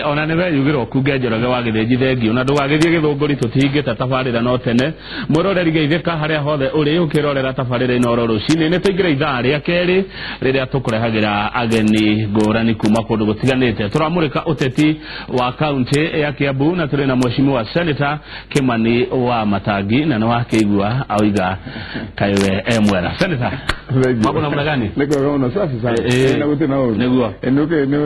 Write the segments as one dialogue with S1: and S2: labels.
S1: Ona nĩ weyugĩra ũkunge Njoroge wa Gĩthĩnji, thengio na ndũgagĩthiĩ Gĩthũngũri, tũtihingĩte tabarĩra no tene. Mwĩroreri, geithĩka harĩa hothe ũrĩ ũkĩrorera tabarĩra ĩno oro rũcinĩ. Nĩ tũingĩre ithaa rĩa kerĩ rĩrĩa tũkũrehagĩra ageni ngũrani kuma kũndũ gũtiganĩte. Tũramũrĩka ũteti wa kaunti ya Kiambu na tũrĩ na mheshimiwa Senator Kimani wa Matangi, na nĩ wakĩigua auga kaĩ we e mwega. Senator, mambo namna gani?
S2: Niko kama safi sana. Na gũtirĩ na ũru.
S1: Nĩguo.
S2: Nĩ nĩ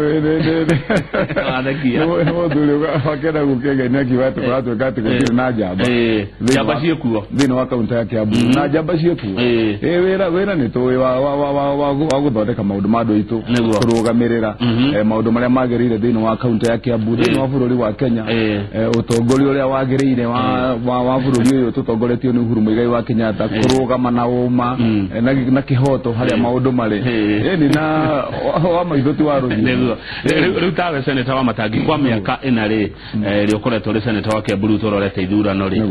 S1: Wathekia.
S2: Nĩ mũthuri wakenda gũkĩnga nĩ akiuga atĩ kũratuĩka atĩ gũtirĩ na njamba.
S1: Njamba ciĩkuo.
S2: Thĩinĩ wa kaunti ya Kiambu na njamba ciĩkuo. Wĩra nĩ tũĩ wa gũthondeka maũndũ ma andũ aitũ, kũrũgamĩrĩra maũndũ marĩa magĩrĩire thĩinĩ wa kaunti ya Kiambu, thĩinĩ wa bũrũri wa Kenya, ũtongoria ũrĩa wagĩrĩire wa bũrũri ũyũ tũtongoretio nĩ Uhuru Muigai wa Kenyatta, kũrũgama na ũma na kĩhoto harĩa maũndũ marĩ. Ĩni na wa maitho ti wa rũhiũ.
S1: Nĩguo. Rĩu tawe Senator wa Matangi, kwa mĩaka 4 rĩ rĩ ũkoretwo ũrĩ senator wa Kiambu, rĩu tũrorete ithurano rĩ,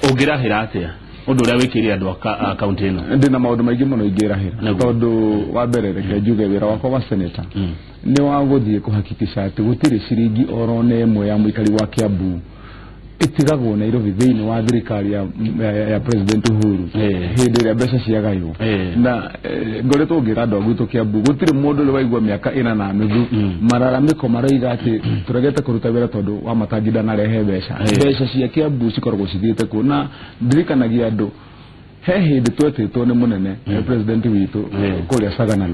S1: ũngĩrahĩra atĩa ũndũ ũrĩa wĩkĩire andũ a kaunti ĩno?
S2: Ndĩna maũndũ maingĩ mũno ingĩrahĩra, tondũ wa mbere reke njuge wĩra wakwa wa senator nĩ wa gũthiĩ kũhakikisha atĩ gũtirĩ ciringi oro na ĩmwe ya mũikari wa Kiambu ĩtigagwo Nairobi thĩinĩ wa thirikari ya President Uhuru hĩndĩ ĩrĩa mbeca ciagaywo. Na ngoretwo ngĩra andũ a gwitũ Kiambu, gũtirĩ mũndũ ũrĩ waigua mĩaka 4.5 mararamĩko maroiga atĩ tũregete kũruta wĩra tondũ wa Matangi ndanarehe mbeca. Mbeca cia Kiambu cikoragwo cithiĩte kuo, na ndirikanagia andũ he hĩndĩ twetĩtwo nĩ mũnene president witũ kũrĩa Sagana,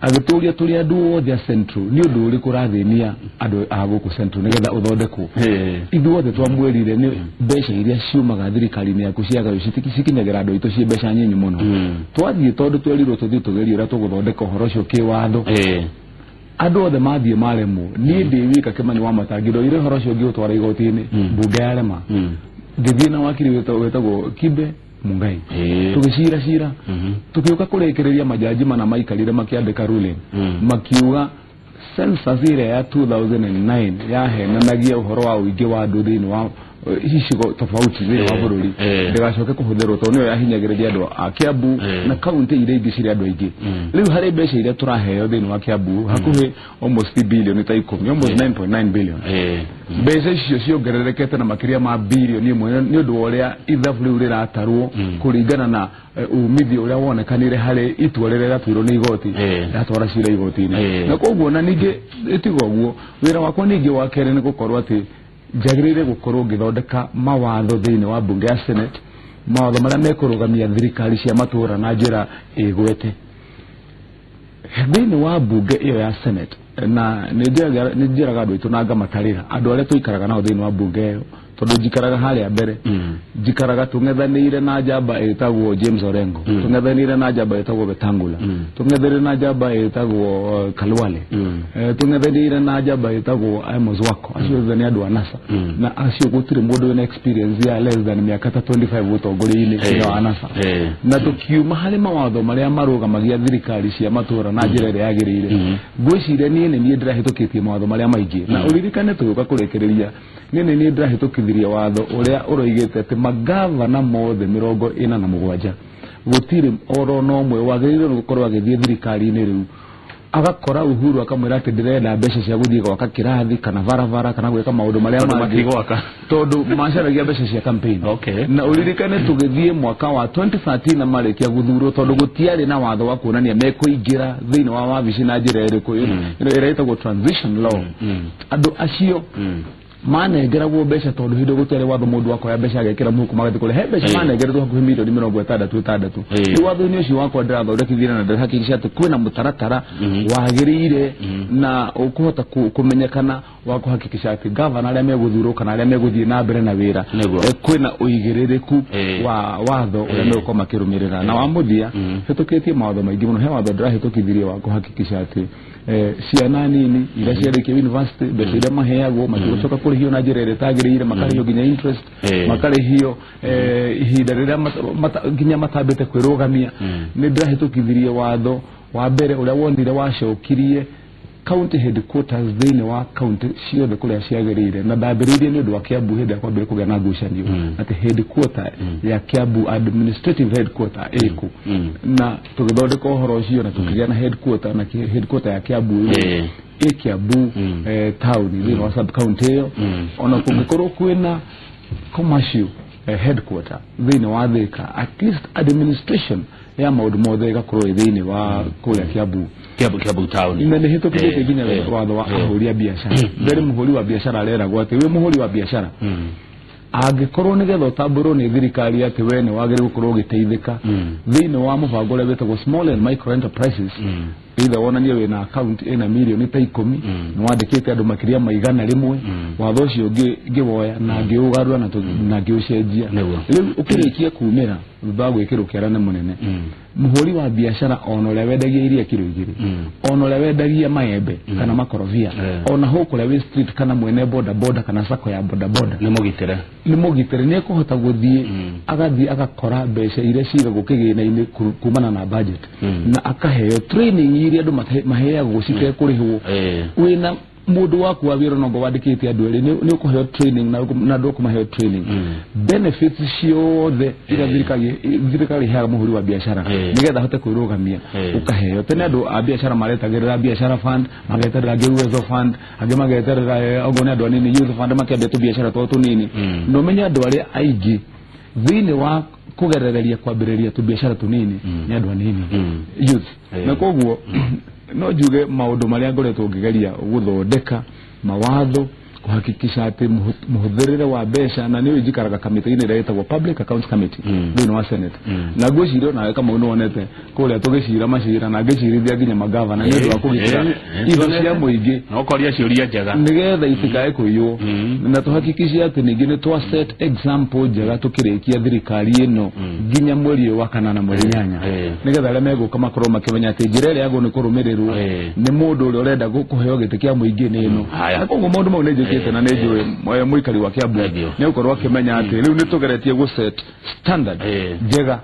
S2: agĩtũria tũrĩ andũ othe a Central nĩ ũndũ ũrĩkũ ũrathĩnia andũ a gũkũ Central nĩgetha ũthondekwo. Ithuothe twamwĩrire nĩ mbeca iria ciumaga thirikari-inĩ yaku ciagayo cikinyagĩra andũ aitũ ciĩ mbeca nyinyi mũno. Twathiĩ tondũ twerirwo tũthiĩ tũgerie ũrĩa tũgũthondeka ũhoro ũcio kĩwatho. Andũ othe mathiĩ maremwo, niĩ ndĩ wika Kimani wa Matangi ndoire ũhoro ũcio ngĩũtwara igoti-inĩ, mbunge yarema. Ngĩthiĩ na wakiri wĩtagwo Kibe Mungai, tũgĩcira cira, tũgĩũka kũrĩkĩrĩria majaji mana maikarire makĩandĩka ruling, makiuga census ĩrĩa ya 2009 yahenanagia ũhoro wa ũingĩ wa andũ thĩinĩ wa icigo tofauti thĩinĩ wa bũrũri ndĩgacoke kũhũthĩrwo, tondũ nĩyo yahinyagĩrĩria andũ a Kiambu na kaunti iria ingĩ cirĩ andũ aingĩ. Rĩu harĩ mbeca iria tũraheo thĩinĩ wa Kiambu, hakuhĩ almost bilioni ta 10, almost 9.9 billion. Mbeca icio ciongererekete na makĩria ma birioni 1 nĩ ũndũ wa ũrĩa ithabu rĩu rĩratarwo kũringana na umithio ũrĩa wonekanire harĩ itua rĩrĩa rĩatuirwo nĩ igoti rĩatwara cira igoti-inĩ. Na koguo na ningĩ ĩtiga ũguo, wĩra wakwa ningĩ wa kerĩ nĩ gũkorwo atĩ njagĩrĩire gũkorwo ngĩthondeka mawatho thĩinĩ wa mbunge ya Senate, mawatho marĩa mekũrũgamia thirikari cia matũra na njĩra ĩgwete thĩinĩ wa mbunge ĩyo ya Senate. Na nĩ njĩraga andũ aitũ na ngamatarĩra andũ arĩa tũikaraga nao thĩinĩ wa mbunge ĩyo, tondũ njikaraga harĩa mbere, njikaraga tũng'ethanĩire na njamba ĩtagwo James Orengo, tũng'ethanĩire na njamba ĩtagwo Wetangula, tũng'ethanĩire na njamba ĩtagwo Kalwale, tũng'ethanĩire na njamba ĩtagwo Amos Wako. Acio othe nĩ andũ a NASA, na acio gũtirĩ mũndũ wĩna experience ya less than mĩaka ta 25 ũtongoria-inĩ thĩinĩ wa NASA. Na tũkiuma harĩ mawatho marĩa marũgamagia thirikari cia matũra na njĩra ĩrĩa yagĩrĩire, ngwĩciria niĩ nĩ niĩ ndĩrahĩtũkĩtie mawatho marĩa maingĩ. Na ũririkane tũgĩũka kũrĩkĩrĩria, niĩ nĩ niĩ ndĩrahĩtũkithirie watho ũrĩa ũroigĩte atĩ magavana mothe 47 gũtirĩ oro na ũmwe wagĩrĩirwo nĩ gũkorwo agĩthiĩ thirikari-inĩ rĩu agakora Uhuru akamwĩra atĩ ndĩrenda mbeca cia gũthiĩ gwaka kĩrathi kana barabara kana gwĩka maũndũ marĩa
S1: Tondũ
S2: mangĩ,
S1: matigwaka.
S2: Tondũ macaragia mbeca cia campaign. Na ũririkane tũgĩthiĩ mwaka wa 2013 na marĩkia gũthurwo, tondũ gũtiarĩ na watho wa kuonania mekũingĩra thĩinĩ wa wabici na njĩra ĩrĩkũ, ĩrĩa ĩtagwo transition law, andũ acio manengeragwo mbeca tondũ hĩndĩ ĩyo gũtiarĩ watho mũndũ akoya mbeca agekĩra mũhuko magathiĩ kũrĩa he mbeca, manengeretwo hakuhĩ milioni 66. Rĩu watho-inĩ ũcio wakwa ndĩrathondekithire na ndĩrahakikisha atĩ kwĩna mũtaratara wagĩrĩire na ũkũhota kũmenyekana wa kũhakikisha atĩ gavana arĩa megũthurwo kana arĩa megũthiĩ na mbere na wĩra, kwĩna ũigĩrĩrĩku wa watho ũrĩa megũkorwo makĩrũmĩrĩra. Na wa mũthia, hĩtũkĩtie mawatho maingĩ mũno. He watho ndĩrahĩtũkithirie wa kũhakikisha atĩ ciana nini iria ciarĩkia university, mbeca iria maheagwo matigũcoka kũrĩhio na njĩra ĩrĩa ĩtagĩrĩire, makarĩhio nginya interest, makarĩhio ihinda rĩrĩa nginya matambĩte kwĩrũgamia. Nĩ ndĩrahĩtũkithirie watho wa mbere ũrĩa wonire wacokirie county headquarters thĩinĩ wa county ciothe kũrĩa ciagĩrĩire, na ndambĩrĩirie nĩ ũndũ wa Kiambu hĩndĩ ya kwambĩrĩria kũgĩa na ngucanio atĩ headquarter ya Kiambu, administrative headquarter, ĩkũ, na tũgĩthondeka ũhoro ũcio na tũkĩgĩa na headquarter, na headquarter ya Kiambu rĩu ĩ Kiambu taũni thĩinĩ wa sub county ĩyo, ona kũngĩkorwo kwĩna commercial headquarter thĩinĩ wa Thika, at least administration ya maũndũ mothe ĩgakorwo ĩ thĩinĩ wa kũrĩa Kiambu,
S1: Kiambu town.
S2: Na nĩ hĩtũkithĩtie nginya watho wa ahũri a biacara. Mbere mũhũri wa biacara areragwo atĩ wĩ mũhũri wa biacara, angĩkorwo nĩgetha ũtambũrwo nĩ thirikari atĩ we nĩ wagĩrĩirwo gũkorwo ũgĩteithĩka thĩinĩ wa mũbango ũrĩa wĩtagwo small and micro enterprises, either wonanie wĩna account ĩna mirioni ta 10, nĩ wandĩkĩte andũ makĩria ma 100, watho ũcio ngĩwoya na ngĩũgarũra na ngĩũcenjia. Rĩu ũkĩrĩkia kumĩra thutha wa gwĩkĩrwo kĩara nĩ mũnene, mũhũri wa biacara ona ũrĩa wendagia iria kiro 2, ona ũrĩa wendagia maembe kana makorobia, ona hũkũ ũrĩa wĩ street kana mwene boda boda kana sako ya boda boda,
S1: nĩ mũgitĩre,
S2: nĩ mũgitĩre, nĩ ekũhota gũthiĩ agathiĩ agakora mbeca iria cigagwo kĩgĩna-inĩ kumana na budget, na akaheo training iria andũ maheagwo citekũrĩhwo. Wĩna mũndũ waku wa wĩra nongo wandĩkĩte andũ erĩ, nĩ ũkũheo training na andũ ũkũmaheo training, benefits ciothe iria thirikari ĩheaga mũhũri wa biacara nĩgetha ahote kwĩrũgamia ũkaheo. Tene andũ a biacara maretagĩrĩra biacara fund, mageterera angĩ Uwezo fund, angĩ mageterera okorwo nĩ andũ anini youth fund, makĩambia tũbiacara twao tũnini. Na ũmenye andũ arĩa aingĩ thĩinĩ wa kũgerereria kwambĩrĩria tũbiacara tũnini nĩ andũ anini, youth. Na koguo no njuge maũndũ marĩa ngoretwo ngĩgeria gũthondeka mawatho kuhakikisha atĩ mũhũthĩrĩre wa mbeca, na nĩ njikaraga kamĩtĩ-inĩ ĩrĩa ĩtagwo Public Accounts Committee thĩinĩ wa Senate, na ngwĩciria onawe Kamau nĩ wonete kũrĩa tũgĩcira macira na ngĩcirithia nginya magavana nĩ ũndũ wa kũgitĩra indo cia mũingĩ,
S1: na ũkoria ciũria njega
S2: nĩgetha itikae kũiywo, na tũhakikicie atĩ ningĩ nĩ twa set example njega tũkĩrĩkia thirikari ĩno nginya mweri ũyũ wa 8 mweri 8, nĩgetha arĩa megũka makorwo makĩmenya atĩ njĩra ĩrĩa yagwo nĩ kũrũmĩrĩrwo nĩ mũndũ ũrĩa ũrenda kũheo gĩtĩ kĩa mũingĩ nĩ ĩno. Na koguo maũndũ mau nĩ njĩkĩte na nĩ njũĩ mũikari wa Kiambu nĩ gũkorwo akĩmenya atĩ rĩu nĩ tũgeretie gũ set standard njega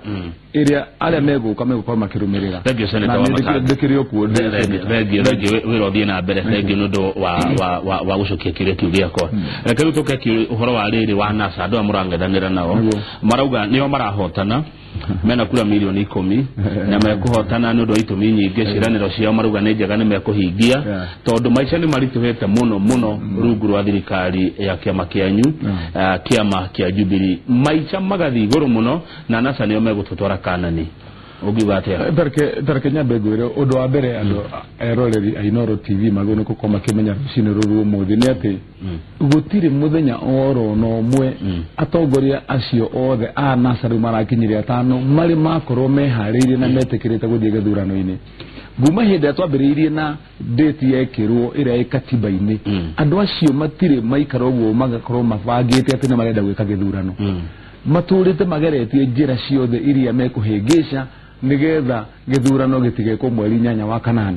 S2: ĩrĩa arĩa megũka megũkorwo makĩrũmĩrĩra. Na ndĩkĩrĩ o kuo.
S1: Thengiũ, thengiũ, wĩra ũthiĩ na mbere. Thengiũ nĩ ũndũ wa gũcokia kĩũria kĩu gĩakwa. Reke rĩu tũke ũhoro wa rĩrĩ wa NASA, andũ aya mũrang'ethanĩra nao marauga nĩo marahotana, mena kura milioni 10 na mekũhotana nĩ ũndũ wa itũmi nyingĩ. Ciĩranĩro ciao marauga nĩ njega, nĩ mekũhingia, tondũ maica nĩ maritũhĩte mũno mũno rungu rwa thirikari ya kĩama kĩanyu, kĩama kĩa Jubilee, maica magathiĩ igũrũ mũno na NASA nĩo megũtũtwara Kanani. Ũngiuga atĩa?
S2: Tareke nyambe ngwĩre ũndũ wa mbere, andũ eroreri a Inooro TV magĩrĩirwo nĩ gũkorwo makĩmenya rũcinĩ rũrũ ũmũthĩ nĩ atĩ gũtirĩ mũthenya oro na ũmwe atongoria acio othe a NASA rĩu marakinyire 5 marĩ makorwo meharĩirie na metĩkĩrĩte gũthiĩ gĩthurano-inĩ. Nguma hĩndĩ ĩrĩa twambĩrĩirie na date yekĩrwo ĩrĩa ĩ katiba-inĩ, andũ acio matirĩ maikara ũguo magakorwo mabangĩte atĩ nĩ marenda gwĩka gĩthurano. Matũrĩte mageretie njĩra ciothe iria mekũhĩngĩca nĩgetha gĩthurano gĩtigekwo mweri 8 wa 8.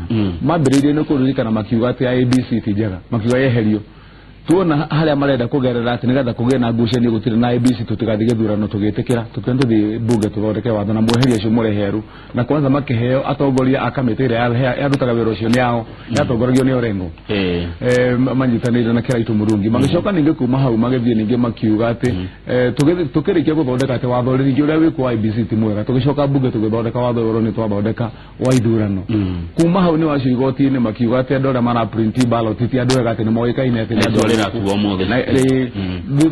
S2: Mambĩrĩirie nĩ kũririkana makiuga atĩ IEBC ti njega, makiuga yeherio. Tuona harĩa marenda kũgerera atĩ nĩgetha kũgĩe na ngucanio gũtirĩ na IEBC, tũtigathiĩ gĩthurano tũgĩtĩkĩra, tũkĩona tũthiĩ bunge tũthondeke watho na mweherie acio mũrehe erũ. Na kwanza makĩheo atongoria a kamĩtĩ ĩrĩa yarutaga wĩra ũcio nĩ ao, yatongoragio nĩ Orengo manyitanĩire na Kĩraitũ Mũrungi. Magĩcoka ningĩ kuma hau magĩthiĩ ningĩ makiuga atĩ tũkĩrĩkia gũthondeka atĩ watho rĩngĩ ũrĩa wĩkwo wa IEBC ti mwega, tũgĩcoka bunge tũgĩthondeka watho ũrĩa nĩ twathondeka wa ithurano. Kuma hau nĩ wacio igoti-inĩ makiuga atĩ andũ arĩa mara print ballot ti andũ ega, atĩ nĩ moĩkaine atĩ nĩ andũ thutha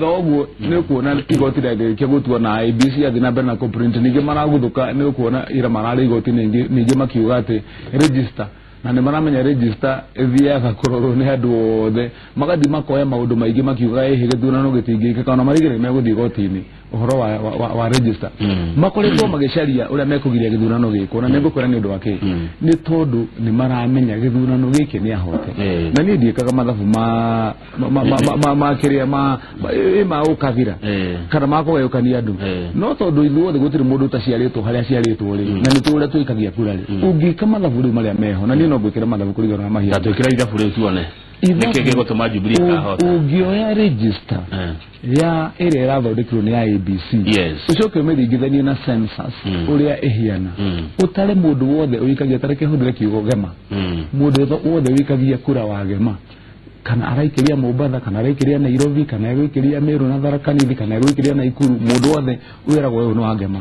S2: wa ũguo nĩ ũkuona igoti rĩarĩkia gũtua na IEBC yathiĩ na mbere na kũprint, ningĩ maraguthũka nĩ ũkuona ira mararĩ igoti ningĩ makiuga atĩ register, na nĩ maramenya register ĩthiaga kũrorwo nĩ andũ othe, magathiĩ makoya maũndũ maingĩ makiuga ĩhĩ gĩthurano gĩtingĩkĩka, ona marigĩrĩria megũthiĩ igoti-inĩ ũhoro wa register. Makoretwo magĩcaria ũrĩa mekũgiria gĩthurano gĩkwo, na nĩngũkwĩra nĩ ũndũ wa kĩ, nĩ tondũ nĩ maramenya gĩthurano gĩkĩ nĩ ahote. Na niĩ ndiĩkaga mathabu ma kĩrĩa ma ũkabira kana ma kũgayũkania andũ, no tondũ ithuothe gũtirĩ mũndũ ũtaciarĩtwo harĩa aciarĩtwo rĩ, na nĩ tũĩ ũrĩa twĩkagia kura rĩ, ũngĩka mathabu rĩu marĩa meho, na niĩ no ngwĩkĩra mathabu kũringana na mahinda.
S1: Twĩkĩra ithabu rĩu tuone nĩkĩ gĩgũtũma Jubilee ĩkahota.
S2: Ũngĩoya register ya ĩrĩa ĩrathondekirwo nĩ IEBC, ũcoke ũmĩringithanie na census ũrĩa ĩhiana, ũtare mũndũ wothe ũikagia, tareke hũthĩre kiugo gema, mũndũ wothe ũikagia kura wa gema, Kana araikĩria Mombatha, kana araikĩria Nairobi, kana egũikĩria Meru na Tharaka Nithi, kana egũikĩria Naikuru, mũndũ wothe wĩragwo ũyũ nĩ wa Ngema.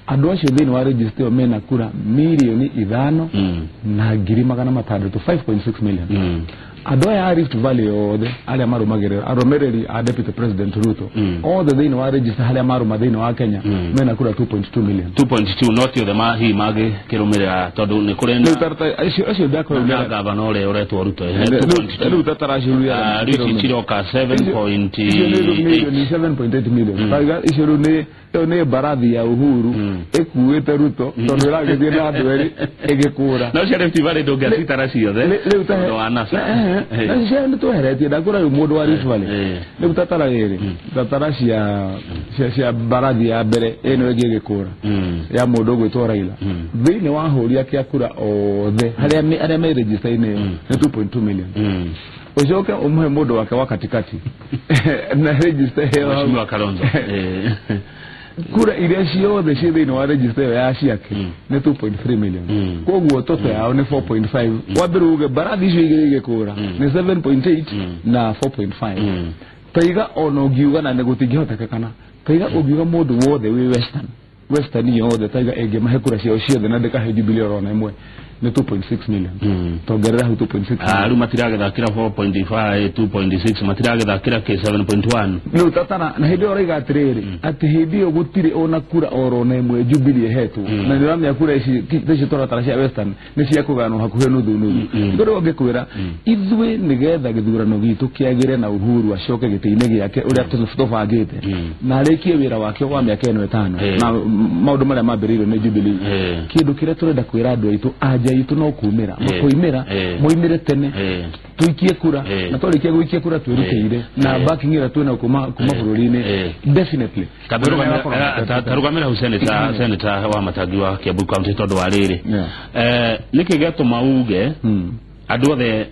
S2: Andũ acio thĩinĩ wa register ĩyo mena kura 5,600,000, 5.6 million. Andũ aya a Rift Valley othe arĩa marũmagĩrĩra arũmĩrĩri a Deputy President Ruto othe thĩinĩ wa register harĩa marũma thĩinĩ wa Kenya mena kura 2.2 million.
S1: 2.2 not othe ma hihi magĩkĩrũmĩrĩra tondũ nĩ kũrĩ na
S2: acio
S1: ndakũrũmĩrĩra gavana ũrĩa ũretwo Ruto
S2: rĩu tataraciũria
S1: rĩu ciroka 7.8
S2: million. Icio rĩu nĩ ĩyo nĩ mbarathi ya Uhuru ĩkuĩte Ruto tondũ ĩragĩthiĩ na andũ erĩ ĩgĩkũra.
S1: No cia Rift Valley ndũngĩacitara ciothe tondũ wa NASA.
S2: Na cia nĩ tweheretie ndakũra rĩu mũndũ wa Rift Valley rĩu tatara rĩrĩ tatara cia mbarathi ya mbere ĩno ĩngĩ ĩgĩkũra ya mũndũ ũgwĩtwo Raila thĩinĩ wa ahũri ake a kura othe harĩa me register-inĩ ĩyo nĩ 2.2 million. Ucoke umuhe mũndũ wake wa katikati na register ĩyo
S1: Mheshimiwa Kalonzo
S2: kura iria ciothe ciĩ thĩinĩ wa register ĩyo ya ciake nĩ 2.3 million. Koguo toto yao nĩ 4.5. Wambere uge mbarathi icio igĩrĩ igĩkũra nĩ 7.8 na 4.5. Taiga ona ũngiuga na nĩ gũtingĩhotekekana, taiga ũngiuga mũndũ wothe wĩ Western yothe taiga ĩngĩmahe kura ciao ciothe na ndĩkahe Jubilee oro na ĩmwe nĩ 2.6 million. Tongerera hau 2.6.
S1: Rĩu matiragĩthakĩra 4.5 2.6 matiragĩthakĩra k 7.1.
S2: Rĩu tatara na hĩndĩ ĩyo ũraiga atĩrĩrĩ atĩ hĩndĩ ĩyo gũtirĩ ona kura oro na ĩmwe Jubilee ĩhetwo na nĩ ũramenya kura ici tũratara cia Western nĩ cia kũganwo hakuhĩ nuthu nuthu. Nĩkĩo ngĩkwĩra ithuĩ nĩgetha gĩthurano gitũ kĩagĩre na Uhuru acoke gĩtĩ-inĩ gĩake ũrĩa tũbangĩte na arĩkie wĩra wake wa mĩaka ĩno ĩtano na maũndũ marĩa mambĩrĩirio nĩ Jubilee. Kĩndũ kĩrĩa tũrenda kwĩra andũ aitũ anja itũ no kumĩra makoimĩra moimĩre tene tuikie kura na twarĩkia gũikia kura twĩrutĩire na backing ĩrĩa twĩnayo kuma bũrũri-inĩ definitely.
S1: Tarũgamĩra hau senator wa Matangi wa Kiambu County tondũ wa rĩrĩ nĩkĩ gĩatũma uge andũ othe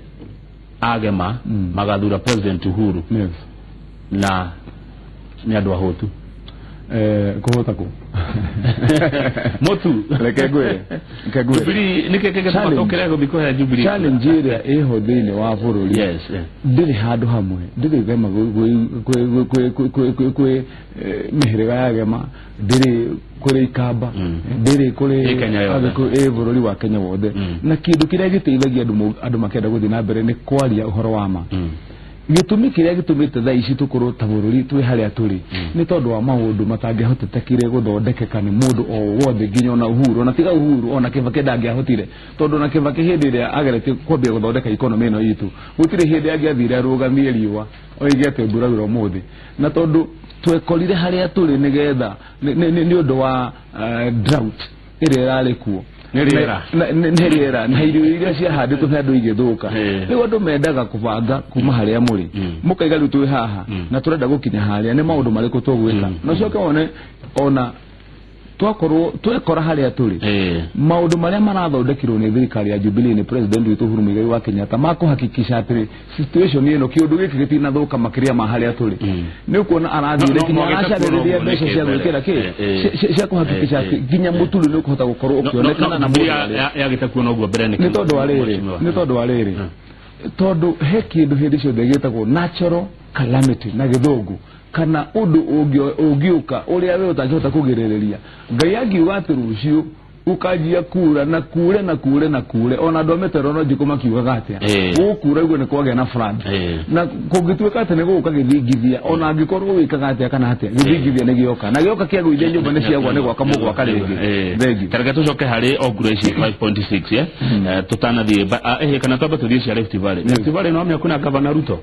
S1: agema magathura President Uhuru na nĩ andũ ahũtu?
S2: Kũhũta kũ?
S1: Motu
S2: reke ngwĩre
S1: Jubilee nĩkĩ gĩgĩtũma tũkĩre gũthiĩ kũhe Jubilee
S2: challenge ĩrĩa ĩho thĩinĩ wa bũrũri ndĩrĩ handũ hamwe ndĩrĩ gema kwĩ mĩhĩrĩga ya gema ndĩrĩ kũrĩ Ikamba ndĩrĩ kũrĩ bũrũri wa Kenya wothe na kĩndũ kĩrĩa gĩteithagia andũ makĩenda gũthiĩ na mbere nĩ kwaria ũhoro wa ma. Gĩtũmi kĩrĩa gĩtũmĩte thaa ici tũkorwo ta bũrũri twĩ harĩa tũrĩ nĩ tondũ wa maũndũ matangĩhotetekire gũthondekeka nĩ mũndũ o wothe nginya ona Uhuru ona tiga Uhuru ona Kibaki ndangĩahotire tondũ ona Kibaki hĩndĩ ĩrĩa ageretie kwambia gũthondeka economy ĩno itũ gũtirĩ hĩndĩ angĩathire arũgamie riũa oige atĩ mbura yaura ũmũthĩ na tondũ twekorire harĩa tũrĩ nĩgetha nĩ ũndũ wa drought ĩrĩa ĩrarĩ kuo nĩ rĩera na irio iria ciahandĩtwo nĩ andũ igĩthũka rĩu andũ mendaga kũbanga kuma harĩa mũrĩ mũkaiga rĩu twĩ haha na tũrenda gũkinya harĩa nĩ maũndũ marĩkũ tũgwĩka na ũcoke wone ona twakorwo twekora harĩa tũrĩ maũndũ marĩa marathondekirwo nĩ thirikari ya Jubilee nĩ President witũ Uhuru Muigai wa Kenyatta makũhakikisha atĩrĩ situation ĩno kĩũndũ gĩkĩ gĩtinathũka makĩria ma harĩa tũrĩ nĩ ũkuona arathire nginya aracarĩrĩria mbeca cia gwĩkĩra kĩ cia kũhakikisha atĩ nginya mũturu nĩ ũkũhota gũkorwo ũkĩonekana na mũndũ
S1: yagĩte kuona ũguo mbere
S2: nĩ tondũ wa rĩrĩ tondũ he kĩndũ hĩndĩ ciothe gĩtagwo natural calamity na gĩthũngũ kana ũndũ ũngĩũka ũrĩa we ũtangĩhota kũgirĩrĩria. Ngai angiuga atĩ rũciũ ũkanjia kura na kure na kure na kure ona andũ a meteorological makiugaga atĩa gũkura ũguo nĩ kwagĩa na flood na kũngĩtuĩka atĩ nĩ gũgũka gĩthingithia ona angĩkorwo wĩkaga atĩa kana atĩa gĩthingithia nĩ gĩoka na gĩoka kĩagũithia nyũmba nĩ ciagwa nĩ gwaka mũgwaka rĩngĩ. Thengiũ.
S1: Tareke tũcoke harĩ o kura ici 5.6 tũtanathiĩ kana twambe tũthiĩ cia Rift Valley. Rift Valley no kwĩna Gavana Ruto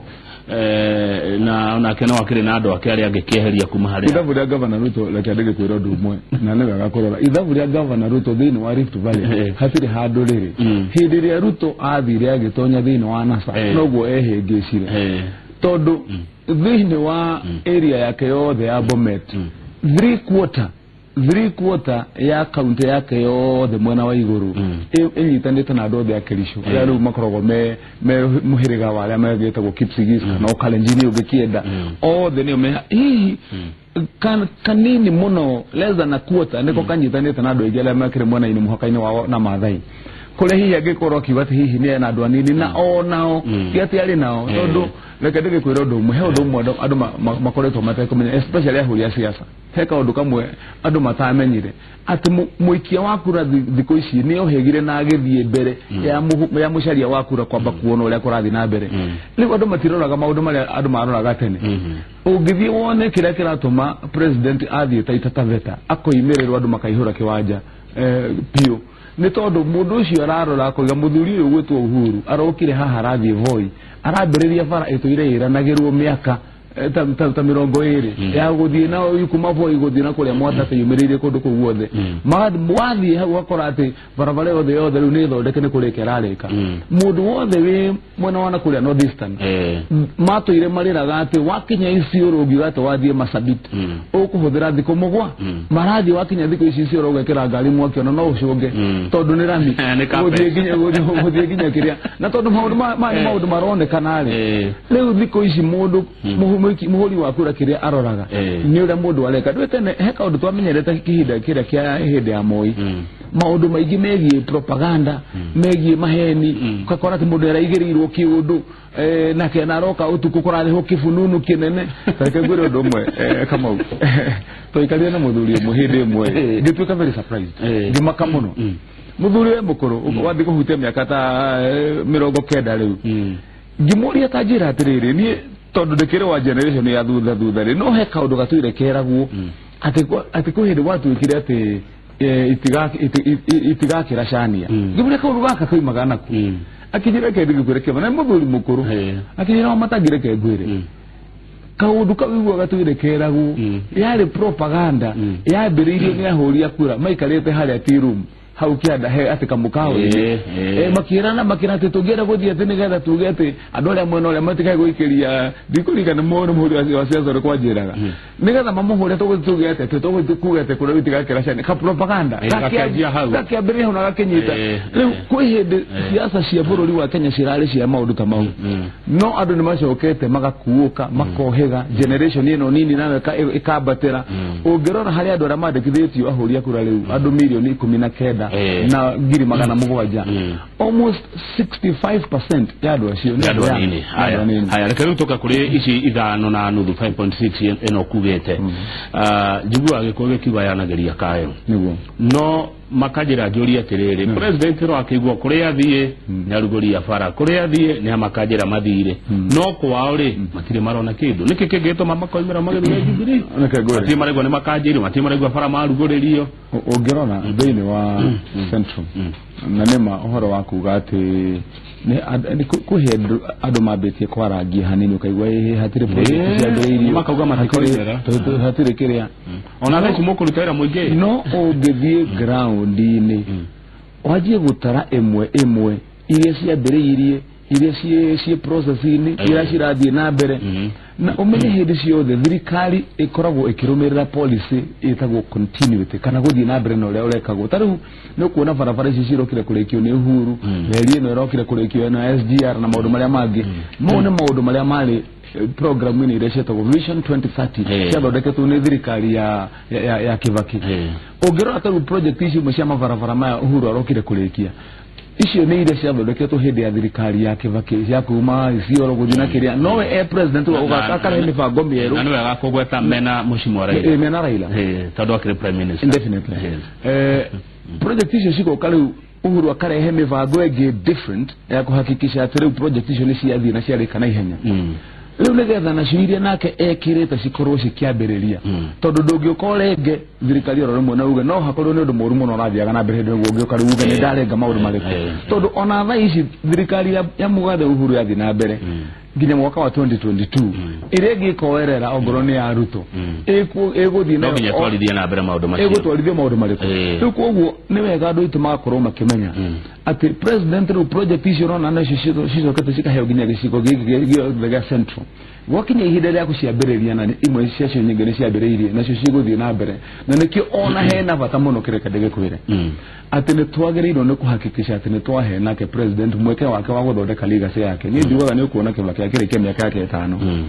S1: na onake no akĩrĩ na andũ ake arĩa angĩkĩeheria kuma harĩa
S2: ithabu rĩa Gavana Ruto reke ndĩgĩkwĩra ũndũ ũmwe na nĩ wega kũrora ithabu rĩa Gavana Ruto thĩinĩ wa Rift Valley hatirĩ handũ rĩrĩ hĩndĩ ĩrĩa Ruto athire agĩtonya thĩinĩ wa NASA noguo ehĩngĩcire tondũ thĩinĩ wa area yake yothe ya Bomet three quarter ya kaunti yake yothe mwena wa igũrũ ĩnyitanĩte na andũ othe a Kericho arĩa rĩu makoragwo me mũhĩrĩga wa arĩa megĩtagwo Kipsigis kana Okalenjin ũngĩkĩenda othe nĩo me hihi kanini mũno less than a quarter nĩko kanyitanĩte na andũ aingĩ arĩa mekĩrĩ mwena-inĩ mũhaka-inĩ wao na Maathai. Kũrĩa hihi angĩkorwo akiuga atĩ hihi nĩ ena andũ anini na onao ti atĩ arĩ nao, tondũ reke ndĩgĩkwĩra ũndũ ũmwe, he ũndũ ũmwe andũ makoretwo matekũmenya, especially ahũri a siasa. He kaũndũ kamwe andũ matamenyire atĩ mũikia wa kura thikũ ici nĩ ohĩgire na agĩthiĩ mbere ya mũcaria wa kura kwamba kuona ũrĩa kũrathiĩ na mbere. Rĩu andũ matiroraga maũndũ marĩa andũ maroraga tene. Ũngĩthiĩ wone kĩrĩa kĩratũma president athiĩ Taita Taveta akoimĩrĩrwo andũ makaihũra kĩwanja piũ, nĩ tondũ mũndũ ũcio ararora akoiga mũthuri ũyũ gwĩtwo Uhuru arokire haha arathiĩ Voi arambĩrĩria bara ĩtũire ĩranagĩrwo mĩaka ta 20 ya gũthiĩ na kuma Voi gũthiĩ na kũrĩa Mwatate yumĩrĩirie kũndũ kũu guothe. Wathiĩ hau ũgakora atĩ barabara yothe yothe rĩu nĩ thondeke nĩ kũrĩka ĩrarĩka. Mũndũ wothe wĩ mwena wa na kũrĩa North Eastern matũire marĩraga atĩ wakinya Isiolo ũngiuga atĩ wathiĩ Marsabit ũkũhũthĩra thikũ 7, marathiĩ wakinya thikũ ici Isiolo ũgekĩra ngari mwaki ona no ũcũnge tondũ nĩ rami gũthiĩ nginya kĩrĩa, na tondũ maũndũ maya nĩ maũndũ maronekana rĩ. Rĩu thikũ ici mũndũ mũhũri wa kura kĩrĩa aroraga nĩ ũrĩa mũndũ areka. Ndũĩ tene he kaũndũ twamenyerete kĩhinda kĩrĩa kĩa hĩndĩ ya Moi, maũndũ maingĩ megiĩ propaganda, megiĩ maheni, ũgakora atĩ mũndũ araigĩrĩirwo kĩũndũ nake naroka ũtukũ kũrarĩhwo kĩbununu kĩnene. Reke ngwĩre ũndũ ũmwe Kamau, twaikarire na mũthuri ũmwe hĩndĩ ĩmwe ngĩtuĩka very surprised, ngĩmaka mũno. Mũthuri we mũkũrũ wathiĩ kũhutia mĩaka ta 90 rĩu, ngĩmũria ta njĩra atĩrĩrĩ, niĩ tondũ ndĩkĩrĩ wa generation ya thutha thutha rĩ, no he kaũndũ gatũire keragwo atĩ kwĩ hĩndĩ gwatuĩkire atĩ itigakĩra cania. Ngĩmũria kaũndũ gaka koimaga nakũ, akinyĩra reke ndĩgĩkwĩre kĩama na mũthuri mũkũrũ, akinyĩra matangĩreke ngwĩre kaũndũ kau iguaga gatũire keragwo yarĩ propaganda yambĩrĩirio nĩ ahũri a kura maikarĩte harĩa tea room hau kĩanda he atĩ kamũkawa-inĩ, makĩrana makĩra atĩ tũngĩenda gũthiĩ atĩ nĩgetha tuge atĩ andũ arĩa mwena ũrĩa matikae gũikĩria, ndikũririkana nĩ mũhũri wa siasa ũrĩkũ wanjĩraga, nĩgetha mamũhũre tũgũthiĩ tuge atĩ tũgũthiĩ kuga atĩ kũrĩa itigakĩra ciana ka propaganda gakĩambĩrĩria hau na gakĩnyita. Rĩu kwĩ hĩndĩ siasa cia bũrũri wa Kenya cirarĩ cia maũndũ ta mau, no andũ nĩ macokete magakuũka makohĩga, generation ĩno nini nayo ĩkambatĩra. Ũngĩrora harĩ andũ arĩa mandĩkithĩtio ahũri a kura rĩu andũ mirioni 19 na 700,000, almost 65% ya andũ acio nĩ
S1: andũ anini. Haya, reke rĩu tũka kũrĩ ici 5.5 5.6 ĩno kugĩte njiguaga gĩkũyũ gĩkiuga yanagĩria kayo
S2: nĩguo,
S1: no makanjĩra njũrie atĩrĩrĩ, president ro akĩigua kũrĩa athiĩ nĩ arugũria bara, kũrĩa athiĩ nĩ amakanjĩra mathire, no kwao rĩ matirĩ marona kĩndũ. Nĩkĩ kĩngĩtũma makoimĩra magĩthure Jubilee? Matirĩ maraigua nĩ makanjĩirwo, matirĩ maraigua bara marugũrĩrio.
S2: Ũngĩrora thĩinĩ wa Central na nĩma ũhoro wa kuga atĩ kwĩ hĩndĩ andũ mambĩtie kwarangia hanini ũkaigua ĩhĩ hatirĩ project ciambĩrĩirio,
S1: makauga matikoimĩra,
S2: hatirĩ kĩrĩa,
S1: ona thaa ici mũkũruta wĩra mũingĩ.
S2: No ũngĩthiĩ ground-inĩ wanjie gũtara ĩmwe ĩmwe iria ciambĩrĩirie, iria ciĩ process-inĩ, iria cirathiĩ na mbere, na ũmenye hĩndĩ ciothe thirikari ĩkoragwo ĩkĩrũmĩrĩra policy ĩtagwo continuity kana gũthiĩ na mbere na ũrĩa ũrekagwo. Ta rĩu nĩ ũkuona barabara ici cirokire kũrĩkio nĩ Uhuru, reri ĩno ĩrokire kũrĩkio na SGR na maũndũ marĩa mangĩ. Mau nĩ maũndũ marĩa marĩ programu-inĩ iria ciĩtagwo Vision 2030 ciathondeketwo nĩ thirikari ya Kibaki. Ũngĩrora ta rĩu project ici imwe cia mabarabara maya Uhuru arokire kũrĩkia, icio nĩ iria ciathondeketwo hĩndĩ ya thirikari ya Kibaki cia kuma Isiolo gũthiĩ na kĩrĩa, nowe e president akarehe mĩbango mĩerũ.
S1: Na nĩ wega kũgweta mena mũcimwa Raila,
S2: mena Raila
S1: tondũ akĩrĩ prime minister
S2: indefinitely. Project icio cigoka rĩu Uhuru akarehe mĩbango ĩngĩ different ya kũhakikisha atĩ rĩu project icio nĩ ciathiĩ na ciarĩka na ihenya. Rĩu nĩgetha nacio iria nake ekĩrĩte cikorwo cikĩambĩrĩria, tondũ ndũngĩũka ũrenge thirikari oro rĩmwe na uge no hakorwo nĩ ũndũ mũũru mũno ũrathiaga na mbere hĩndĩ ĩyo ũngĩũka rĩu uge nĩ ndarenga maũndũ marĩkũ, tondũ ona thaa ici thirikari ya mũgathe Uhuru yathiĩ na mbere nginya mwaka wa 2022 ĩrĩa ĩngĩ ĩkoerera ongorwo nĩ ya Ruto ĩgũthiĩ
S1: no nginya twarithie na mbere maũndũ macio,
S2: ĩgũtwarithia maũndũ marĩkũ. Rĩu koguo nĩ wega andũ aitũ magakorwo makĩmenya atĩ president rĩu project icio ũrona nacio cicokete cikaheo nginya gĩcigo gĩkĩ gĩothe gĩa Central, gwakinya ihinda rĩa gũciambĩrĩria na imwe ciacio nyingĩ nĩ ciambĩrĩirie nacio cigũthiĩ na mbere, na nĩkĩo ona hena bata mũno kĩreka ndĩgĩkwĩre atĩ nĩ twagĩrĩirwo nĩ kũhakikisha atĩ nĩ twahe nake president mweke wake wa gũthondeka legacy yake. Niĩ njugaga nĩ ũkuona Kibaki akĩrĩkia mĩaka yake 5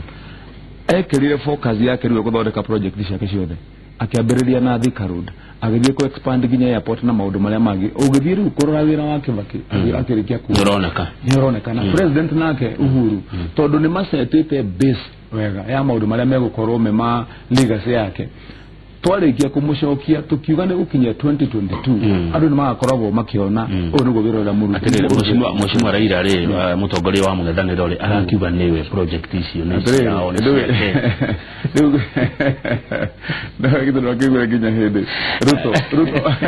S2: ekĩrire focus yake rĩu gũthondeka project ciake ciothe. Akĩambĩrĩria na Thika Road, agĩthiĩ kũ expand nginya airport na maũndũ marĩa mangĩ. Ũgĩthiĩ rĩu kũrora wĩra wa Kibaki akĩrĩkia kuo
S1: Nĩũroneka.
S2: Nĩũroneka. Na president nake Uhuru, tondũ nĩ macetĩte base wega ya maũndũ marĩa megũkorwo me ma legacy yake, twarĩkia kũmũcokia tũkiuga nĩ gũkinyia 2022 andũ nĩ magakoragwo makĩona ũyũ nĩguo wĩra ũrĩa mũruti.
S1: Atĩrĩrĩ, mheshimiwa Raila rĩ, mũtongoria wa mũng'ethanĩro rĩ, arakiuga nĩwe project icio nĩ ciao, nĩ ciake.
S2: Rĩu githĩ ndwakĩiguire nginya hĩndĩ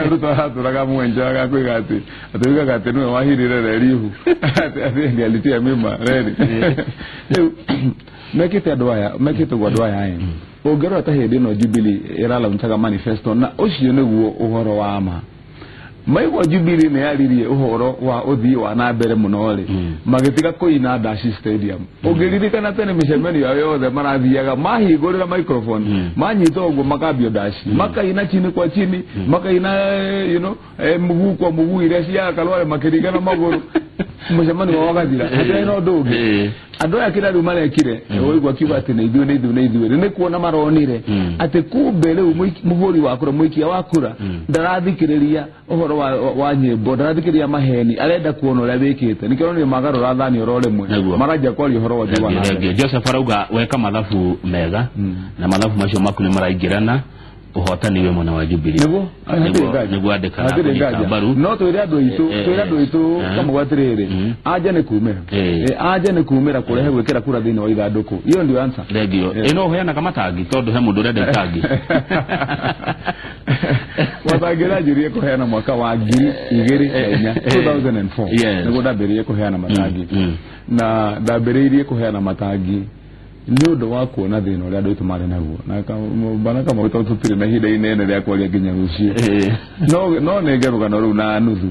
S2: Ruto aratũraga mwenja agakwĩga atĩ atũigaga atĩ nĩwe wahirire reri ihu, atĩ ndiye alitia mimba reri. Rĩu mekĩte andũ aya, mekĩte ũguo andũ aya ĩ, ũngĩrora ta hĩndĩ ĩno Jubilee ĩralaunchaga manifesto, na ũcio nĩguo ũhoro wa ma. Maigua Jubilee nĩ yaririe ũhoro wa ũthii wa na mbere mũno rĩ, magĩtiga kũina Dashi Stadium. Ũngĩririkana tene mĩcemanio yao yothe marathiaga mahingũrĩra microphone, manyita ũguo makambio dashi, makaina chini kwa chini, makaina mguu kwa mguu iria cia Kalwale makĩringana magũrũ, mũcemanio wao ũgathira hatirĩ na ũndũ ũngĩ. Andũ aya kĩrĩa rĩu marekire, ũigua akiuga atĩ nĩ ithuĩ, nĩ ithuĩ, nĩ ithuĩ, nĩ kuona maronire atĩ kumbe rĩu mũhũri wa kura, mũikia wa kura, ndarathikĩrĩria ũhoro wa nyĩmbo, ndarathikĩrĩria maheni, arenda kuona ũrĩa wĩkĩte. Nĩkĩo onire magarũra thani oro rĩmwe, maranjia kwaria ũhoro wa ũthii wa na mbere.
S1: Joseph arauga weka mathabu mega na mathabu macio maku nĩ maraingĩrana, ũhotani wĩ mwena wa Jubilee.
S2: Nĩguo
S1: nĩguo andĩka
S2: hatirĩ nganja. No twĩre andũ aitũ, twĩre andũ aitũ kamũgwa atĩrĩrĩ, anja nĩ kumĩra, anja nĩ kumĩra kũrehe gwĩkĩra kura thĩinĩ wa ithandũkũ. Iyo ndio answer.
S1: Thengio. Ĩno ũheanaga matangi tondũ he mũndũ ũrenda itangi.
S2: Matangi ndĩranjirie kũheana mwaka wa 2004, 2004 nĩguo ndambĩrĩirie kũheana matangi. Na ndambĩrĩirie kũheana matangi nĩ ũndũ wa kuona thĩna ũrĩa andũ aitũ marĩ naguo. Na bana Kamau, tondũ tũtirĩ na ihinda inene rĩa kwaria nginya rũciũ, no nenge rũgano rũu na nuthu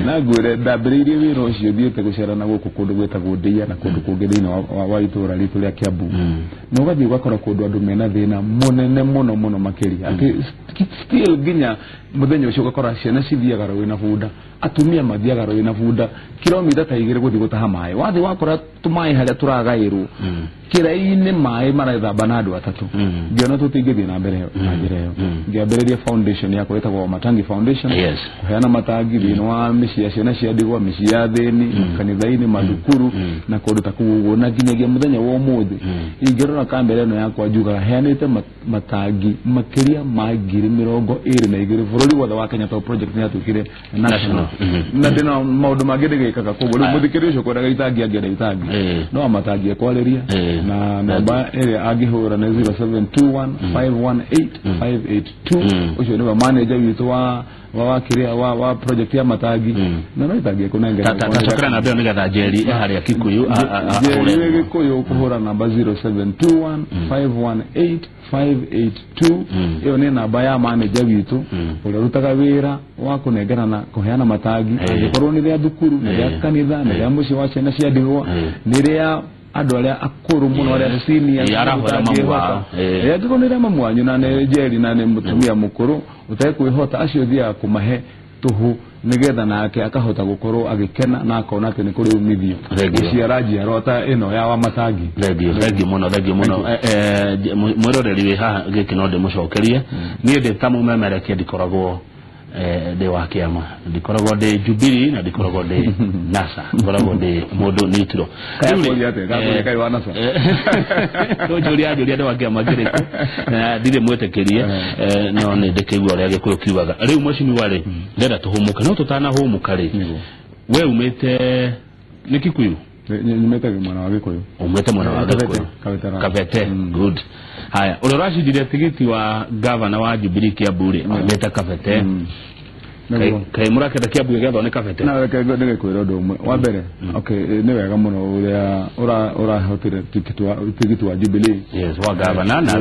S2: na ngwĩre ndambĩrĩirie wĩra ũcio thiĩte gũcera na gũkũ kũndũ gwĩtagwo Ndĩia na kũndũ kũngĩ thĩinĩ wa itũũra ritũ rĩa Kiambu, na ũgathiĩ ũgakora kũndũ andũ mena thĩna mũnene mũno mũno makĩria, atĩ still nginya mũthenya ũcio ũgakora ciana cithiaga rũĩ na bunda, atumia mathiaga rũĩ na bunda kilomita ta 2 gũthiĩ gũtaha maĩ. Wathiĩ wakora tũmaĩ harĩa tũragaĩrwo kĩrai-inĩ, maĩ marethamba na andũ atatũ. Ngĩona tũtingĩthiĩ na mbere na njĩra ĩyo, ngĩambĩrĩria foundation yakwa ĩtagwo Matangi Foundation, kũheana matangi thĩinĩ wa mĩciĩ ya ciana cia ndigwa, mĩciĩ ya athĩni, makanitha-inĩ, mathukuru na kũndũ ta kũu ũguo. Na nginyagia mũthenya wa ũmũthĩ ingĩrora kamera ĩno yakwa njugaga heanĩte matangi makĩria ma 22,000 bũrũri wothe wa Kenya, tondũ project nĩ yatuĩkire national. Na ndĩna maũndũ mangĩ ndĩgĩkaga, koguo rĩu mũthikĩrĩria ũcio kwendaga itangi angĩenda itangi no amatangi ekwarĩria, na namba ĩrĩa angĩhũra nĩ 0721 518 582. Ũcio nĩwe manager witũ wa kĩrĩa wa project ya matangi, na no itangi ekũnengera.
S1: Tacokera namba ĩyo nĩgetha Njeri harĩa Kikuyu.
S2: Njeri wĩ Gĩkũyũ kũhũra namba 0721 518 582. Ĩyo nĩ namba ya manager witũ ũrĩa ũrutaga wĩra wa kũnengera na kũheana matangi, angĩkorwo nĩ rĩa thukuru, nĩ rĩa kanitha, nĩ rĩa mũciĩ wa ciana cia ndigwa, nĩ rĩa andũ arĩa akũrũ mũno, arĩa senior, angĩkorwo nĩ rĩa mamu wanyu na nĩ Njeri na nĩ mũtumia mũkũrũ ũtekwĩhota, acio ũthiaga kũmahe tũhũ nĩgetha nake akahota gũkorwo agĩkena na akona atĩ nĩ kũrĩ umithio gũciara njiarwa ta ĩno ya wa matangi.
S1: Thengio mũno, thengio mũno. Mwĩroreri wĩ haha, gĩkĩ no ndĩmũcokerie. Niĩ ndĩ ta mũmemerekia, ndikoragwo ndĩ wa kĩama, ndikoragwo ndĩ Jubilee na ndikoragwo ndĩ NASA, ndikoragwo ndĩ mũndũ neutral. Njũria njũria ndĩ wa kĩama kĩrĩkũ na ndirĩ mwĩtĩkĩrie, no nĩ ndĩkĩigua ũrĩa Gĩkũyũ kiugaga. Rĩu mheshimiwa rĩ, ndĩrenda tũhũmũke, no tũtanahũmũka rĩ, we umĩte nĩ Kikuyu?
S2: Nyumĩte mwena wa Gĩkũyũ.
S1: Umĩte mwena wa Gĩkũyũ, Kabete. Good. Haya, ũrĩa ũracindire tigiti wa gavana wa Jubilee Kiambu rĩ, aumĩte Kabete. Kaĩ mũrakenda Kiambu gĩgethwo nĩ Kabete?
S2: Na reke ndĩgĩkwĩra ũndũ ũmwe wa mbere. Okay, nĩ wega mũno ũrĩa ũrahotire tigiti wa Jubilee.
S1: Yes, wa gavana na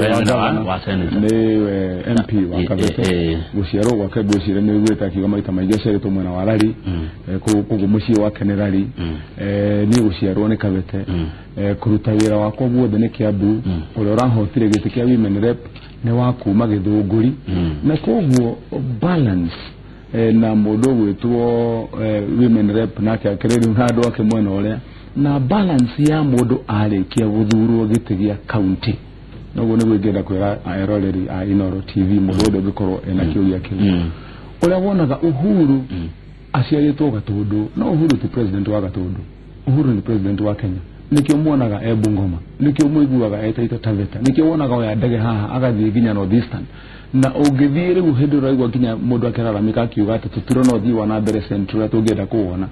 S1: wa senator.
S2: Nĩwe MP wa Kabete. Gũciarwo gwake ngwĩciria nĩ ũiguĩte akiuga maita maingĩ aciarĩtwo mwena wa Rari, koguo mũciĩ wake nĩ Rari. Niĩ gũciarwo nĩ Kabete, kũruta wĩra wakwa guothe nĩ Kiambu. Ũrĩa ũrahotire gĩtĩ kĩa women rep nĩ wa kuma Gĩthũngũri, na koguo balance na mũndũ ũgwĩtwo women rep nake akĩrĩ rĩu na andũ ake mwena ũrĩa, na balance ya mũndũ arĩkia gũthurwo gĩtĩ gĩa county Noguo nĩguo ingĩenda kwĩra eroreri a Inooro TV mũndũ wothe ũngĩkorwo ena kĩũria kĩu. Ũrĩa wonaga Uhuru aciarĩtwo Gatũndũ, no Uhuru ti president wa Gatũndũ, Uhuru nĩ president wa Kenya. Nĩkĩo muonaga e Bungoma, nĩkĩo mũiguaga e Taita Taveta, nĩkĩo wonaga oya ndege haha agathiĩ nginya North Eastern. Na ũngĩthiĩ rĩu hĩndĩ ũraigua nginya mũndũ akĩraramika akiuga atĩ tũtirona ũthii wa na mbere Central ũrĩa tũngĩenda kũwona,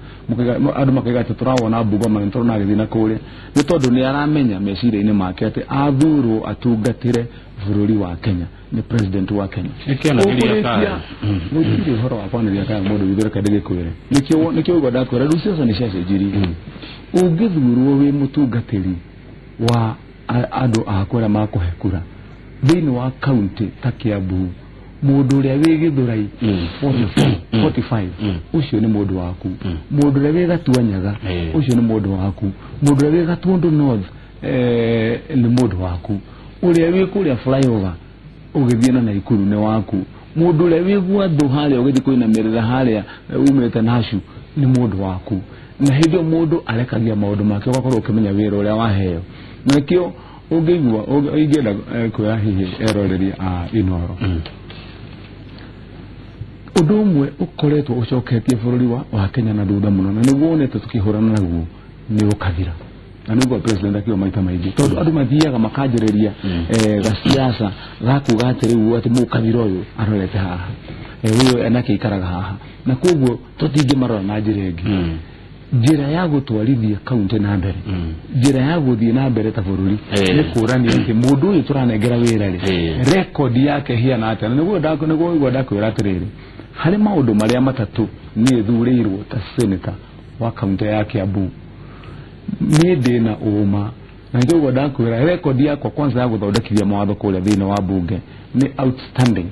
S2: andũ makaiga atĩ tũrawona Bungoma na nĩtũrona agĩthiĩ na kũrĩa, nĩ tondũ nĩ aramenya meciria-inĩ make atĩ athurwo atungatĩre bũrũri wa Kenya, nĩ president wa Kenya.
S1: Nĩkĩanagĩria kaya.
S2: Gũtirĩ ũhoro wa kwanĩria kaya mũndũ witũ, reke ndĩgĩkwĩre. Nĩkĩo ũguo ndakwĩra rĩu siasa nĩ ciacenjirie. Ũngĩthurwo wĩ mũtungatĩri wa andũ aku arĩa makũhe kura thĩinĩ wa kaunti ta Kiambu, mũndũ ũrĩa wĩ Gĩthũrai 44 45 ũcio nĩ mũndũ waku, mũndũ ũrĩa wĩ Gatuanyaga ũcio nĩ mũndũ waku, mũndũ ũrĩa wĩ Gatundu North nĩ mũndũ waku, ũrĩa wĩ kũrĩa flyover ũgĩthiĩ na Naikuru nĩ waku, mũndũ ũrĩa wĩ Gwathũ harĩa ũgĩthiĩ kũinamĩrĩra harĩa umĩte Nashu nĩ mũndũ waku. Na hĩndĩ ĩyo mũndũ arekagia maũndũ make, ũgakorwo ũkĩmenya wĩra ũrĩa waheo. Na nĩkĩo ũngĩigua ingĩenda kwĩra hihi eroreri a Inooro ũndũ ũmwe ũkoretwo ũcoketie bũrũri wa Kenya na thutha mũno, na nĩguo wonete tũkĩhũrana naguo, nĩ ũkabira. Na nĩguo president akiuga maita maingĩ, tondũ andũ mathiaga makanjĩrĩria gaciaca gakuga atĩ rĩu atĩ mũkabira ũyũ arorete haha, ũyũ enake aikaraga haha, na koguo tũtingĩmarora na njĩra ĩngĩ. Njĩra ya gũtwarithia kaunti na mbere, njĩra ya gũthiĩ na mbere ta bũrũri, nĩ kũrania atĩ mũndũ ũyũ tũranengera wĩra rĩ, rekondi yake hiana atĩa. Na nĩguo igua ndakwĩra atĩrĩrĩ, harĩ maũndũ marĩa matatũ niĩ thurĩirwo ta senator wa kaunti ya Kiambu, niĩ ndĩna ũma na nĩkĩo ũguo ndakwĩra rekondi yakwa kwanza ya gũthondekithia mawatho kũrĩa thĩinĩ wa bunge nĩ outstanding.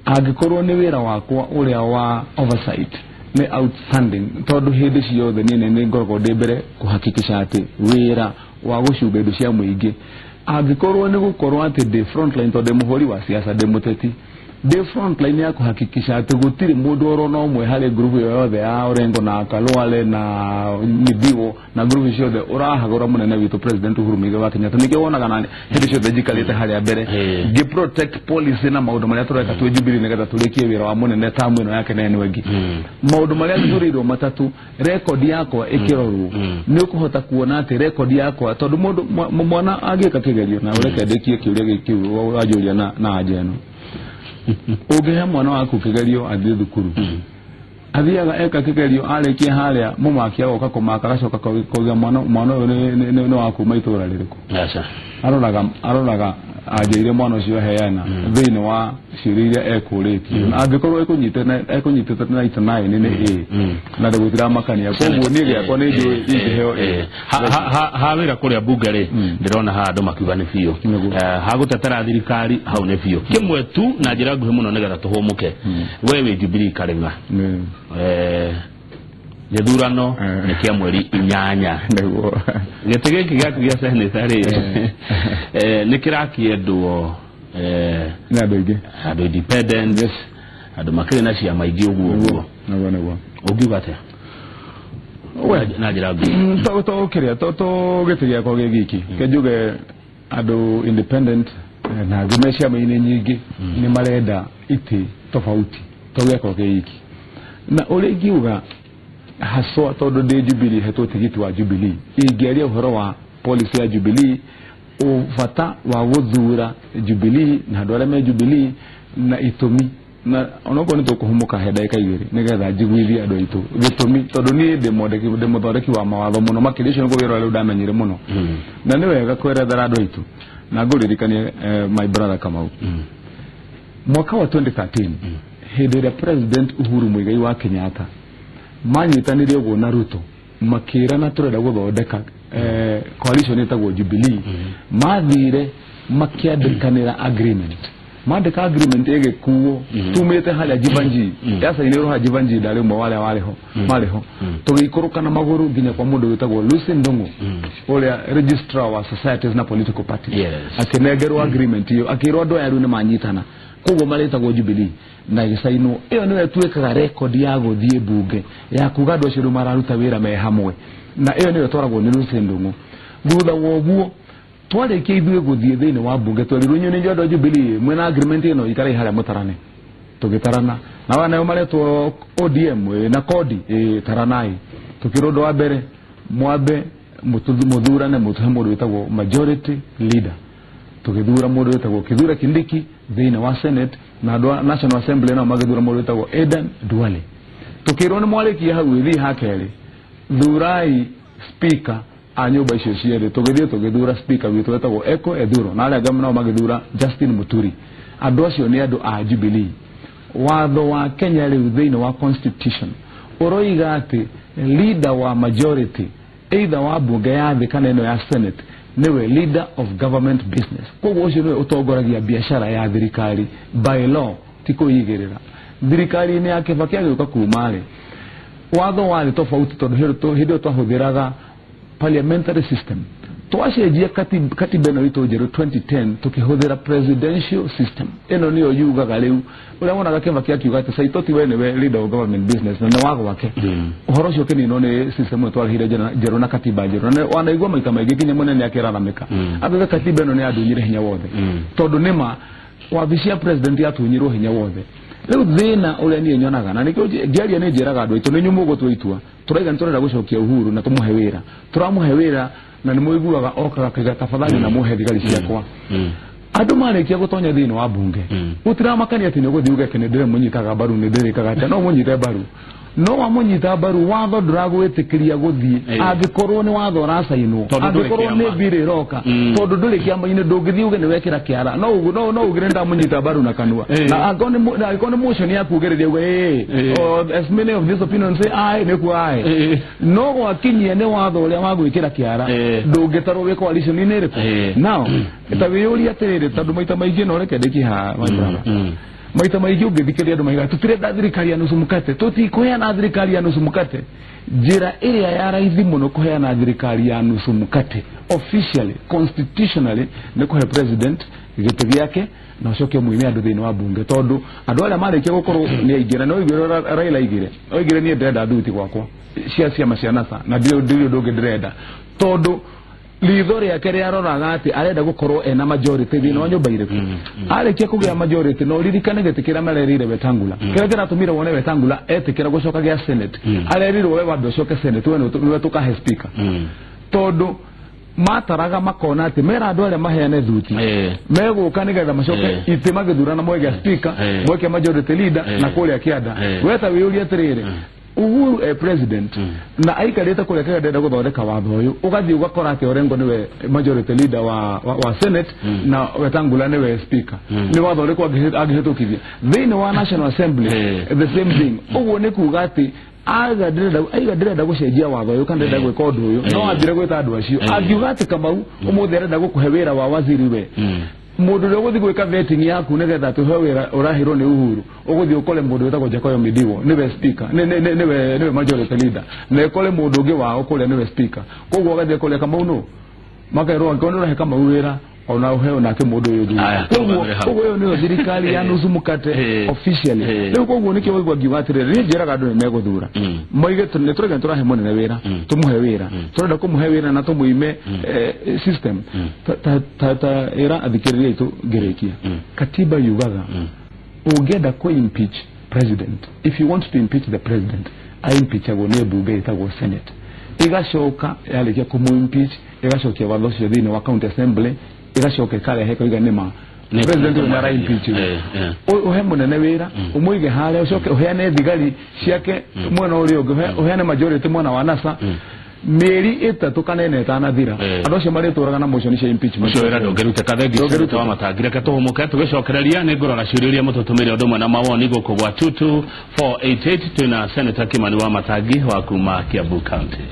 S2: Angĩkorwo nĩ wĩra wakwa ũrĩa wa oversight nĩ outstanding, tondũ hĩndĩ ciothe niĩ nĩ ngoragwo ndĩ mbere kũhakikisha atĩ wĩra wa gũcunga indo cia mũingĩ. Angĩkorwo nĩ gũkorwo atĩ ndĩ frontline, tondũ ndĩ mũhũri wa siasa, ndĩ mũteti, ndĩ frontline ya kũhakikisha atĩ gũtirĩ mũndũ orona ũmwe harĩ ngurubu yothe ya Orengo na Kalwale na Mithiwo na ngurubu ciothe ũrahagũra mũnene witũ President Uhuru Muigai wa Kenyatta. Nĩkĩo wonaga na hĩndĩ ciothe njikarĩte harĩa mbere ngĩ protect policy na maũndũ marĩa tũreka twĩ Jubilee nĩgetha tũrĩkie wĩra wa mũnene tamu ĩno yake na ĩno ĩngĩ. Maũndũ marĩa thurĩirwo matatũ, rekondi yakwa ĩkĩrorwo nĩ ũkũhota kuona atĩ rekondi yakwa, tondũ mũndũ mwana angĩka kĩgerio, na ũreke ndĩkie kĩũria gĩkĩ wanjũria na anja ĩno, ũngĩhe mwana waku kĩgerio athiĩ thukuru, athiaga eka kĩgerio, arĩkia harĩa mũmaki agoka kũmaka, agacoka kauga mwana ũyũ nĩ wa kuma itũra rĩrĩkũ? Aroraga anja iria mwana ũcio aheana thĩinĩ wa ciũria iria ekũrĩtio. Angĩkorwo ekũnyitĩte 99 nĩ A na gũtiramakania, koguo niĩ gĩakwa nĩ njũĩ ingĩheo
S1: A. Ha wĩra kũrĩa bunge rĩ, ndĩrona haha andũ makiuga nĩ biũ, ha gũtetera thirikari hau nĩ biũ. Kĩmwe tu na njĩra nguhĩ mũno nĩgetha tũhũmũke, we wĩ Jubilee Karĩng'a, gĩthurano nĩ kĩa mweri 8, gĩtĩ gĩkĩ gĩaku gĩa seneta rĩ, nĩ kĩrakĩendwo
S2: nĩ andũ aingĩ,
S1: andũ independent, andũ makĩrĩ na ciama ingĩ ũguo ũguo.
S2: Nĩguo.
S1: Ũngiuga atĩa na njĩra nguhĩ?
S2: To kĩrĩa to gĩtĩ gĩakwa gĩ giki, ke njuge andũ independent na angĩ me ciama-inĩ nyingĩ nĩ marenda itĩ tofauti to gĩakwa gĩ giki. Na ũrĩa ingiuga haswa, tondũ ndĩ Jubilee, hetwo tigiti wa Jubilee, ingĩaria ũhoro wa policy ya Jubilee, ũbata wa gũthura Jubilee na andũ arĩa me Jubilee na itũmi, na onokorwo nĩ tũkũhũmũka he ndagĩka 2 nĩgetha njiguithie andũ aitũ gĩtũmi, tondũ niĩ ndĩ mũthondeki wa mawatho mũno makĩria, ũcio nĩguo wĩra ũrĩa rĩu ndamenyire mũno. Na nĩ wega kwerethera andũ aitũ na ngũririkanie, my brother Kamau, mwaka wa 2013 hĩndĩ ĩrĩa President Uhuru Muigai wa Kenyatta manyitanire ũguo na Ruto makĩrana tũrenda gũthondeka coalition ĩtagwo Jubilee, mathire makĩandĩkanĩra agreement, mandĩka agreement ĩgĩkuo tumĩte harĩa Jivanji yacainĩrwo haha Jivanji, ndarĩ ũmwe wa arĩa warĩ ho marĩ ho, tũgĩikũrũka na magũrũ nginya kwa mũndũ wĩtagwo Lucy Ndung'u ũrĩa registrar wa societies na political parties, akĩnengerwo agreement ĩyo, akĩrwo andũ aya rĩu nĩ manyitana, koguo marĩtagwo Jubilee, na ĩgĩcainwo. Ĩyo nĩyo ĩtuĩkaga rekondi ya gũthiĩ mbunge ya kuga andũ acio rĩu mararuta wĩra me hamwe, na ĩyo nĩyo ĩtwaragwo nĩ Lucy Ndung'u. Thutha wa ũguo Twarĩkia ithuĩ gũthiĩ thĩinĩ wa mbunge twerirwo inyuĩ nĩ inyuĩ andũ a Jubilee mwĩna agreement ĩno ikarai harĩa mũtarane. Tũgĩtarana na aya nayo maretwo ODM na kodi taranai. Tukĩrwo ũndũ wa mbere mwambe mũthurane mũtũhe mũndũ wĩtagwo majority leader. Tũgĩthura mũndũ wĩtagwo Kithure Kindiki thĩinĩ wa Senate na andũ a National Assembly nao magĩthura mũndũ wĩtagwo Aden Duale. Tukĩrwo nĩ mwarĩkia hau ĩthiĩ ha kerĩ thurai speaker a nyũmba icio cierĩ. Tũgĩthiĩ tũgĩthura speaker witũ wetagwo Eko Ethuro na arĩa angĩ nao magĩthura Justin Muturi. Andũ acio nĩ andũ a Jubilee. Watho wa Kenya rĩu thĩinĩ wa constitution ũroiga atĩ leader wa majority either wa bunge ya thĩ kana ĩno ya Senate niwe leader of government business. Koguo ũcio niwe ũtongoragia biashara ya thirikari by law, ti kwĩigĩrĩra. Thirikari-inĩ ya Kibaki agĩũka kuma rĩ, watho warĩ tofauti tondũ hĩndĩ ĩyo twahũthĩraga parliamentary system. Twacenjia katiba ĩno itũ njerũ 2010 tukĩhũthĩra presidential system. Ĩno nĩyo yugaga rĩu ũrĩa wonaga Kibaki akiuga atĩ Saitoti we nĩwe leader of government business na nĩ wa gwake. Ũhoro ũcio ũkĩninwo nĩ system ĩyo twarehire njerũ na katiba njerũ. Na wanaigua maita maingĩ nginya mũnene akĩraramĩka atĩ katiba ĩno nĩ yandunyire hinya wothe. Tondũ nĩma wabici ya president yatunyirwo hinya wothe. Rĩu thĩna ũrĩa niĩ nyonaga na nĩkĩo ngĩaria nĩ njĩraga andũ aitũ nĩ inyuĩ mũgũtua itua. Tũraiga nĩ tũrenda gũcokia Uhuru na tũmũhe wĩra. Tũramũhe wĩra na nĩ mũiguaga okaga akauga tafadhali na mũhe thigari ciakwa. Andũ marĩkia gũtonya thĩinĩ wa bunge gũtiramakania atĩ nĩ ũgũthiĩ uge atĩ nĩ ndĩrĩmũnyitaga mbaru nĩ ndĩrĩkaga atĩa, no mũnyite mbaru. No wamũnyita mbaru watho ndũragwĩtĩkĩria gũthiĩ angĩkorwo nĩ watho ũracainwo, angĩkorwo nĩ bill ĩroka, tondũ ndũrĩ kĩama-inĩ ndũngĩthiĩ uge nĩ wekĩra kĩara. No ugire ndamũnyita mbaru na kanua. Na angĩkorwo nĩ motion ya kuugĩrĩria uge as many of this opinion say aye nĩkuo aye. No gwakinyia nĩ watho ũrĩa wa gwĩkĩra kĩara ndũngĩtarwo wĩ coalition-inĩ ĩrĩkũ. Now ta wĩyũrie atĩrĩrĩ, tondũ maita maingĩ no reke ndĩkie haha my brother. Maita maingĩ ũngĩthikĩrĩria andũ maigaga tũtirenda thirikari ya nusu mkate, tũtikũheana thirikari ya nusu mkate. Njĩra ĩrĩa ya raithi mũno kũheana thirikari ya nusu mkate officially constitutionally nĩ kũhe president gĩtĩ gĩake na ũcoke ũmuime andũ thĩinĩ wa bunge, tondũ andũ arĩa marĩkia gũkorwo nĩ aingĩ na no ũigue Raila aigire oigire niĩ ndĩrenda thuti gwakwa cia ciama cia NASA na ndirĩ ũndũ ũngĩ ndĩrenda, tondũ ritho rĩake rĩaroraga atĩ arenda gũkorwo ena majority thĩinĩ wa nyũmba irĩkũ. Arĩkia kũgĩa majority no ũririkane gĩtĩ kĩrĩa marerire Wetangula, kĩrĩa kĩratũmire wone Wetangula etĩkĩra gũcoka gĩa Senate, arerirwo we wambe ũcoke Senate we nĩwe tũkahe speaker, tondũ mataraga makona atĩ mera andũ arĩa maheane thuti megũka nĩgetha macoke itĩ magĩthurana mwege speaker mweke majority leader na kũrĩa kĩanda. We ta wĩyũrie atĩrĩrĩ, Uhuru president na aikarĩte kũrĩa kĩrĩa ndĩrenda gũthondeka watho ũyũ, ũgathiĩ ũgakora atĩ Orengo nĩwe majority leader wa Senate na Wetangula nĩwe speaker. Nĩ watho ũrĩkũ angĩhĩtũkithia thĩinĩ wa National Assembly? The same thing. Ũguo nĩ kuga atĩ aiga ndĩrenda gũcenjia watho ũyũ kana ndĩrenda gwĩka ũndũ ũyũ, no ambire gwĩta andũ acio. Angiuga atĩ Kamau ũmũthĩ arenda gũkũhe wĩra wa waziri, we mũndũ ũrĩa ũgũthiĩ gwĩka vetting yaku nĩgetha tũhe wĩra ũrahĩrwo nĩ Uhuru, ũgũthiĩ ũkore mũndũ wĩtagwo Jakoyo Midiwo nĩwe speaker, nĩwe majority leader, na ũkore mũndũ ũngĩ wao kũrĩa nĩwe speaker. Koguo ũgathiĩ kũrĩa Kamau nũ makerwo angĩkorwo nĩ ũrahe Kamau wĩra ona ũheo nake mũndũ ũyũ ũngĩ. Koguo ĩyo nĩyo thirikari ya nusu mkate officially. Rĩu koguo nĩkĩo waigua ngiuga atĩrĩrĩ, niĩ njĩraga andũ nĩ megũthura moige nĩ tũraiga nĩ tũrahe mũnene wĩra, tũmũhe wĩra, tũrenda kũmũhe wĩra na tũmũime system. Ta ĩra athikĩrĩria aitũ ngĩrĩkia, katiba yugaga ũngĩenda kũ impeach president, if you want to impeach the president, aimpeachagwo nĩ mbunge ĩtagwo Senate, ĩgacoka yarĩkia kũmũ impeach ĩgacokia watho ũcio thĩinĩ wa county assembly, ĩgacoka ĩkarehe ĩkoiga nĩma president ũyũ nĩ ara impeach. Ũhe mũnene wĩra ũmũige harĩa, ũcoke ũheane thigari ciake mwena ũrĩa ũngĩ, ũheane majority mwena wa NASA, mĩeri 3 kana 4 ĩtanathira andũ acio marĩtũraga na motion cia impeachment.
S1: Ũcio wĩra ndũngĩrutĩka. Thengiũ wa Matangi. Reke tũhũmũke tũgĩcokereria nĩ ngũrora ciũria iria mũtũtũmĩre ũndũ ũmwe na mawoni gũkũ gwa 22488. Twĩna Senator Kimani wa Matangi wa kuma Kiambu County.